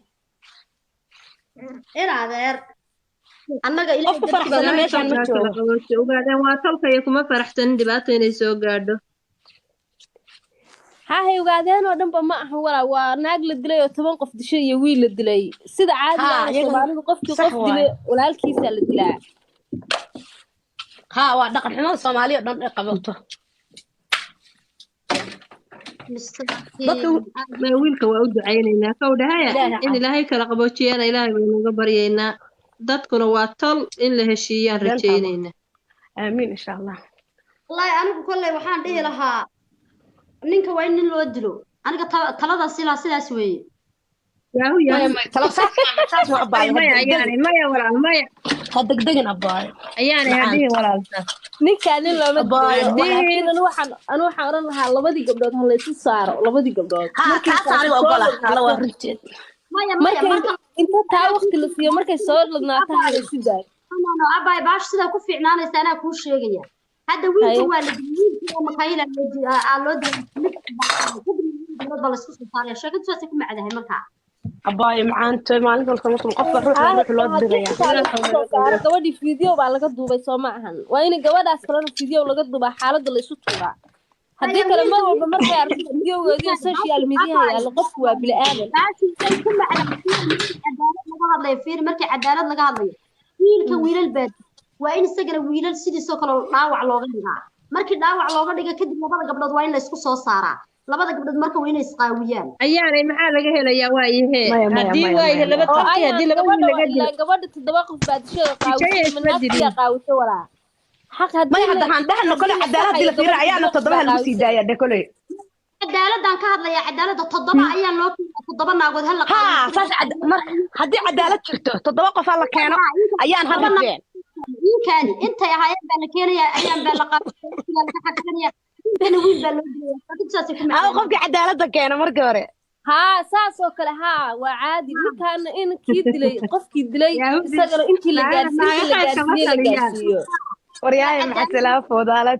In adeer, annaga Qof Ilaahay ku dartiisa faraxsanna Ilaahay meeshaan ma tolkaa kala joogo. qaboojiyo. Ogaadeen waa tolkaya, kuma faraxsanin dhibaata inay soo gaadho. Haa, hay ogaadeen oo dhanba ma aha walaa, waa naag la dilay oo 10 qof dishay iyo wiil la dilay sida caadiga Haa, ahna iyagana Soomaalidu qofkii sax qof dilay waaye. walaalkiisa la dilaa. Haa, waa dhaqan xumada Soomaaliya oo dhan ay qabato. Dadka ma wiilka waa u ducaynaynaa kow dhahaya Ilaahay in caafiyo. Ilaahay kala qaboojiyana Ilaahay baynu uga baryaynaa. Dadkuna waa tol, in la heshiiyaan Beentaa ma. rajaynaynaa. Aamiin, insha Allah. Wallahi anigu kolley waxaan dhihi lahaa ninka waa in nin loo dilo. Aniga taladaas ilaa sidaas weeye. Yaahu Maya, yaahu. maya, talo saas maaha, saas ma abaayo, ha Maya degdegin. ayaanay, maya walaal, maya. Ha degdegin abaayo. Ayaanay hadhihi Macaanta. walaal saas. Ninkaa nin looma dilayo. Abaayo, Laakiin anu waxaan oran lahaa labadii gabdhood ha laysu saaro, labadii gabdhood Haa, markay taas taasi aniga soo ogola, tala waa ladnaato runteed. Maya, maya, markay marka inta taa waqti la siiyo, markay soo ladnaato ha laysu daayo. No, abaay, baash sidaa ku fiicnaanaysa anaa kuu sheegaya. Hadda wiilka Haye. waa la dilay, wiilka oo Makaayila loo aa loo dilay, mid kadib gabdhood baa laysku soo saaraya. Sheekadu saasay ku macdahay markaa. Abaayo macaanta, maalin walba marka qofka ruux Haa, ruux loo haddii diraya. xitaa laysku soo saaro gabadhii, video baa laga duubay soo ma ahan? Waa in gabadhaas kalena video laga duubaa, xaaladda la isu tuuraa. Haddii Maya, kale wiilka mar walba markay arko videogoodii wiilkaan social baashi mediaha abaay yaalla, qofku waa bini aadan. Baashi say ku macdahay markii cadaalad laga hadlayo. Fiiri, markii cadaalad laga hadlayo, wiilka wiilal baa waa in isagana wiilal sidiisoo kale dhaawac looga dhigaa. Markii dhaawac looga dhiga kadib, labada gabdhood waa in la isku soo saaraa. Labada gabdhood marka waa inay isqaawiyaan. Ayaanay maxaa laga helayaa waayahee? Maya, maya, Haddii maya, waayahe maya, laba maya. Oo tolkii ayaan haddii laba wiil gabadha laga dilo ilaa gabadha 7 qof baa dishay oo shisheeye qaawisay, isma ma dilin. naagtiyaa qaawisay walaa xaq Maya, haddii hadda la haan dhahno kole haddii la cadaalad saxayo la fiira gabadha ayaana 7 qof 7 baa lagu sii qaawisay. daaya dhe koley. Cadaaladaan ka hadlayaa, cadaaladda 7 ayaa loo keenaa, 7 naagood ha la Haa, qaawiyo. saas marka haddii cadaalad jirto 7 qof ha la keeno ayaan ha 7 rifeen. Ninkaani intay ahaayeen baa la keenayaa, ayaan baa la qaawiyaa, laga xakamanaya, ninkana wiil baa loo dilaya. Sheekadu saasay ku Aa, macdahay. qofkii cadaaladda keena markii hore. Haa, saas oo kale, haa, waa caadi. Ninkaana in kii dilay qofkii dilay Yaahudi isagana intii la naagaha gaarsiiyo naagaha intii la kama gaarsiiyey la taliyaan. gaarsiiyo. Waryahay, maxaa salaafoodaala.